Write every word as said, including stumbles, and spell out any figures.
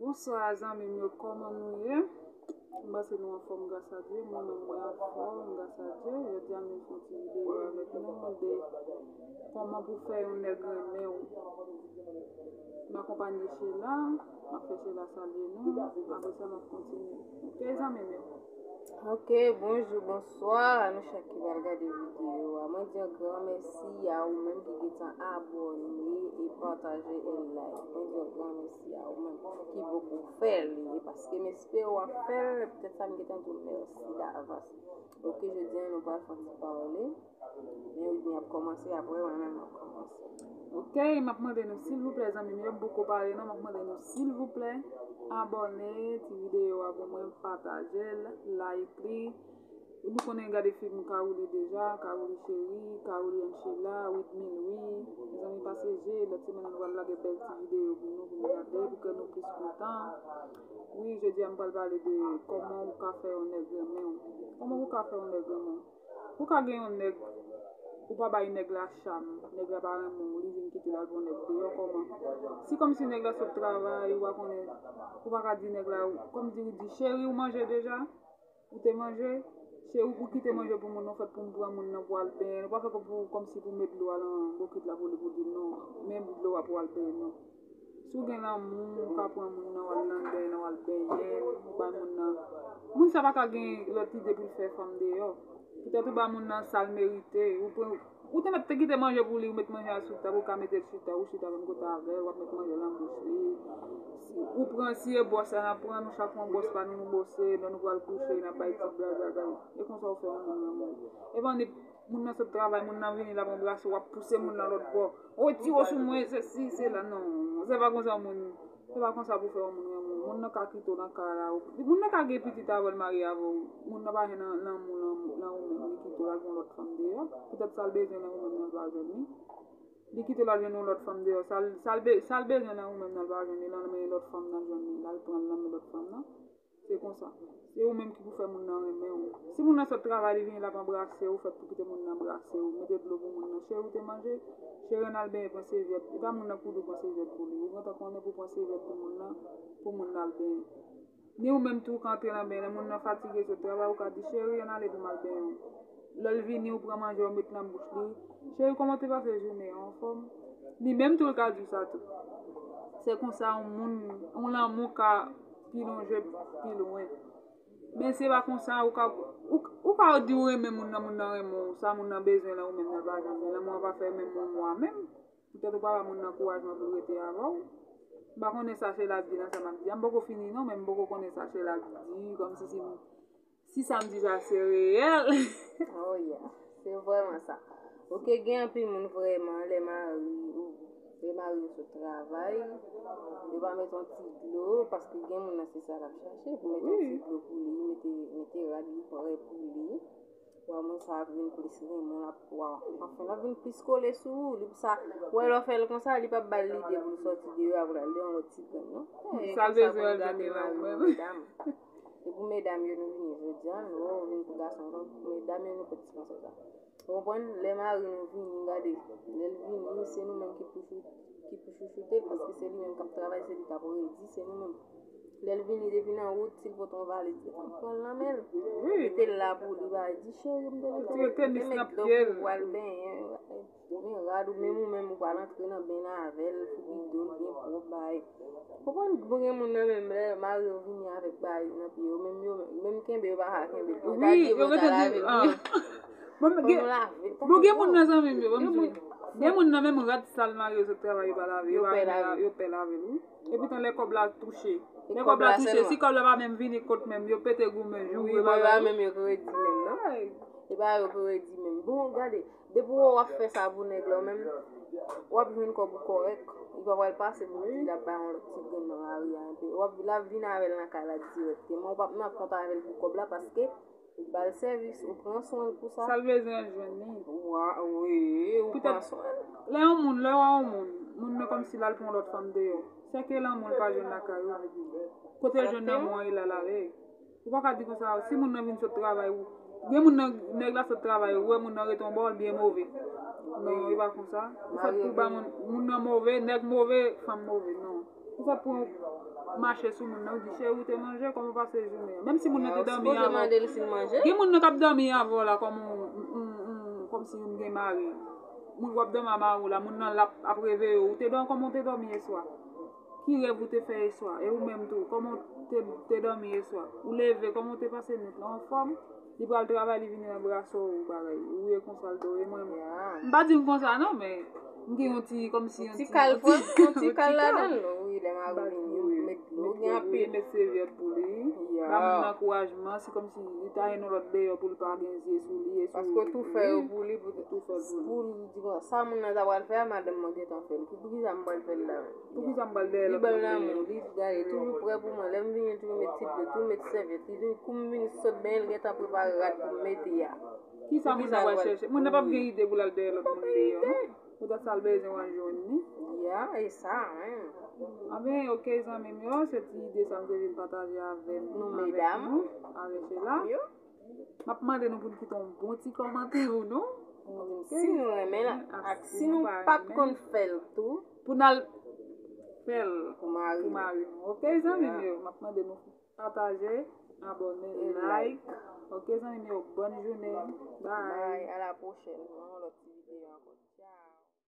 Bonswa zanmi m yo, kòman nou ye? M panse nou anfòm gras a Dye. Mwen menm mwen anfòm gras a Dye. Jodi a m vin fè yon ti videyo avèk nou de kòman pou fè yon nèg renmen w. M akonpanye Sheila, m ap fè Sheila salye nou, apre sa m ap kontinye. Ok zanmi m yo. Ok, bonjou, bonswa a nou chak ki pral gade videyo a. Mwen di yon gran mèsi a ou menm ki gentan abòne e pataje e like. Mwen di yon gran mèsi a ou menm ki poko fè l, e paske m espere w ap fè l, petèt sa m gentan di w mèsi davans. Ok, jodi a nou pral fè yon ti pale. Men Whitney ap kòmanse, apre mwen menm m ap kòmanse. Ok, m ap mande nou silvouplè zanmi m yo, m poko pale non, m ap mande nou silvouplè abòne ti videyo a pou mwen, pataje l, like li. Nou konnen gade fim Carouli deja, Carouli Cheri, Carouli and Sheila, Whitney Louis. Mezanmi pase je, lòt semèn nou pral lage bèl ti videyo pou nou, pou nou gade, pou kè nou plis kontan. Wi, jodi a m pral pale de kòman ou ka fè yon nèg renmen w. Kòman ou ka fè yon nèg renmen w? Ou ka gen yon nèg, ou pa bay nèg la cham, nèg la pa renmen w, li vin kite l al pran nèg deyò, kòman? Si kòmsi nèg la sot travay, ou pa konnen, ou pa ka di nèg la, kòm di, ou di, cheri, ou manje deja? Ou te manje? Se ou, ou kite manje pou moun nan, ou fèt pou m pran moun nan pou al benyen l. Ou pa fè kòm pou, kòmsi pou met dlo a nan bokit la pou li, pou di l non, men dlo a pou al benyen l, non. Si w gen lanmou, ou ka pran moun nan, w al nan dèyè nan, w al benyen l, ou bay moun nan. Moun sa pa ka gen lòt ide pou l fè fanm deyò. Poutèt ou ba moun nan sa l merite. Ou pran, ou te mèt te kite manje pou li, ou met manje a sou tab, ou ka mete l chita, ou chita menm kote avè l, w ap met manje nan bouch li. Si ou pran, si e bwòs la n ap pran, nou chak pran bwòs pa nou, nou bwose, lè nou pral kouche, n ap bay ti blag bagay. E konsa ou fè yon moun renmen w. Epa ni moun nan sot travay, moun nan vini, l ap anbrase w, w ap pouse moun nan lòt bò. Retire w sou mwen, se si, se la, non. Se pa konsa moun. Se pa konsa pou fè yon moun renmen w. Moun nan ka kite w nan kay la. Moun nan ka gen pitit avè l, marye avè w. Moun nan pa jwenn nan, nan, nan, nan ou menm, li kite w, l al pran lòt fanm deyò. Poutèt sa l bezwen nan ou menm nan, l pa jwenn li. Li kite l al jwenn yon lòt fanm deyò. Sa l, sa l be-, sa l bezwen nan ou menm nan, l pa jwenn li. L al nan men lòt fanm nan, jwenn li. L al pran l nan men lòt fanm nan. Se konsa. Se ou menm ki pou fè moun nan renmen w. Si moun nan sot travay, li vini, l ap anbrase w, ou fèt pou kite moun nan anbrase w. Mete dlo pou moun nan. Cheri, ou te manje? Cheri, ann al benyen, pran sèvyèt. E pa moun nan kou di w pran sèvyèt pou li. Ou gentan konnen pou pran sèvyèt pou moun nan, pou moun nan al benyen. Ni ou menm tou, ou ka antre nan benyen. Lè moun nan fatige sot travay, ou ka di, cheri, ann ale pou m al benyen w. Lè l vini, ou pran manje, ou met nan bouch li. Cheri, kòman w te pase jounen an? Anfòm? Li menm tou, l ka di w sa tou. Se konsa, yon moun, yon lanmou ka pi lonje, pi lwen. Men se pa konsa, ou ka, ou, ou ka di ou renmen moun nan, moun nan renmen w, sa moun nan bezwen la, ou menm nan pa jwenn li. Lanmou an pa fè menm yon mwa menm. Poutèt ou pa ba moun nan kourajman pou l rete avè w. M pa konnen sa se lavi nan sa m ap di a. M poko fini non, men m poko konnen sa se lavi di, kòmsi si m, si sa m di sa se reyèl. Oh yeah, se vrèman sa. Ok, gen anpil moun vrèman, lè mari ou, lè mari yo sot travay, yo pa met yon ti dlo, paske gen moun nan se sa l ap chache, pou met yon ti dlo pou li, mete, mete rad li prè pou li. Wa moun sa ap vin plis renmen w, l ap, wa, anfen, l ap vin plis kole sou ou. Li pou sa, wè lè w fè l konsa, li p ap ba l lide pou l sòti deyò a, pou l al de yon lòt ti grenn, non. Eh, sa l bezwen al jwenn li la ou menm. Medam. E pou medam yo nou vini jodi a, nou vin pou gason, donk medam yo nou pot ti panse sa. Ou konprann? Lè mari nou vini, gade, lè l vini, se nou menm ki pou chou-, ki pou chouchoute l, paske se li menm k ap travay, se li k ap redi, se nou menm. Lè l vini depi nan wout, si l pote yon valiz, li pran l nan men l. Wi. Mete l la pou li, bay, di, cheri, m te mete, m te met dlo pou w al benyen. Men rad ou, menm ou menm ou pral antre nan benyen avè l, fou bidon l byen pwòp, bay. Konprann, bon, gen moun nan menm lè mari yo vini avèk bagay nan pye yo, menm yo, menm kenbe yo pa ka kenbe l. Yo ta di yo ta lave l. Bon, gen moun nan zanmi m yo, gen moun nan menm rad sal mari yo sot travay yo pa lave, yo pè lave l, wi. Epitan lè kòb la touche, lè kòb la touche, si kòb la pa menm vini kot menm, yo pete goumen, joure bagay. Wi, men yo pa menm yo kredi menm, non. E pa yo kredi menm. Bon, gade, depi w ap fè sa pou nèg la, ou menm, w ap jwenn kòb ou kòrèk. Li pa pral pase pou di l ap bay yon lòt ti grenn nan lari a enpe. W ap, l ap vin avè l nan kay la dirèkteman. Ou p ap nan kont avè l pou kòb la, paske ou ba l sèvis, ou pran swen l pou sa. Sa l bezwen, l jwenn li. Wa, wi, ou pran swen l. Lè yon moun, lè w wè yon moun, moun nan kòmsi l al pran yon lòt fanm deyò. Sèke lanmou l pa jwenn lakay ou. Kote l jwenn lanmou an, e la l ale. Ou pa ka di konsa, si moun nan vin sot travay, ou, gen moun nan, nèg la sot travay, ou wè moun nan rete yon bò, l byen move. Non, e pa konsa. Ou fèt pou ba moun, moun nan move, nèg move, fanm move, non. Ou fèt pou Mache sou moun nan, ou di, "Cheri, ou te manje, kòman w pase jounen an?" Menm si moun nan te dòmi avan. Gen moun nan k ap dòmi avan w la, kòm yon, yon, yon, kòm si yon gen mari. Moun w ap dòmi a mari w la, moun nan l ap, ap reveye w. Ou te dòmi, kòman w te dòmi yè swa? Ki rèv ou te fè yè swa? E ou menm tou, kòman w te, te dòmi yè swa? Ou leve, kòman w te pase nwit lan? Anfòm? Li pral travay, li vini nan bras ou, bagay. Ou ye konsa l dòmi, mwen. M pa di m konsa non, men m gen yon ti, kòm si yon ti kalfòs, yon ti kal ladan l. Wi, lè mari w vini, ou met dlo, gen anpil. Met sèvyèt pou li. Ba moun ankourajman, se kòm si li ta yon lòt deyò pou l pa gen zye sou li. Paske w tou fè yo pou li, pou tou fè pou li. Pou l di konsa, sa moun nan ta pral fè a, madanm mwen gentan fè l. Ki, poukisa m pral fè l la menm? Poukisa m pral dèyè lòt moun deyò? Li ban l lanmou, li gade, toujou prè pou mwen. Lè m vini, toujou met ti dlo, toujou met sèvyèt. Li toujou, kou m vini sot benyen, li gentan prepare rad pou m mete a. Kisa moun nan pral chèche? Moun nan p ap gen ide pou l al dèyè lòt moun deyò non. Poutèt sa l bezwen w al jwenn li. Ya, e sa menm. Anben, oke, zanmi m yo, se ti ide sa m te vin pataje avè nou, avèk nou, avèk Sheila. M ap mande nou pou n kite yon bon ti kòmantè pou nou. Si nou renmen l, ak si nou pa t konn fè l tou, pou n al fè l pou mari nou. Oke, zanmi m yo, m ap mande nou pataje, abòne, like. Oke, zanmi m yo, bòn jounen. Bye. Bye, à la prochaine. Nan yon lòt ti videyo ankò.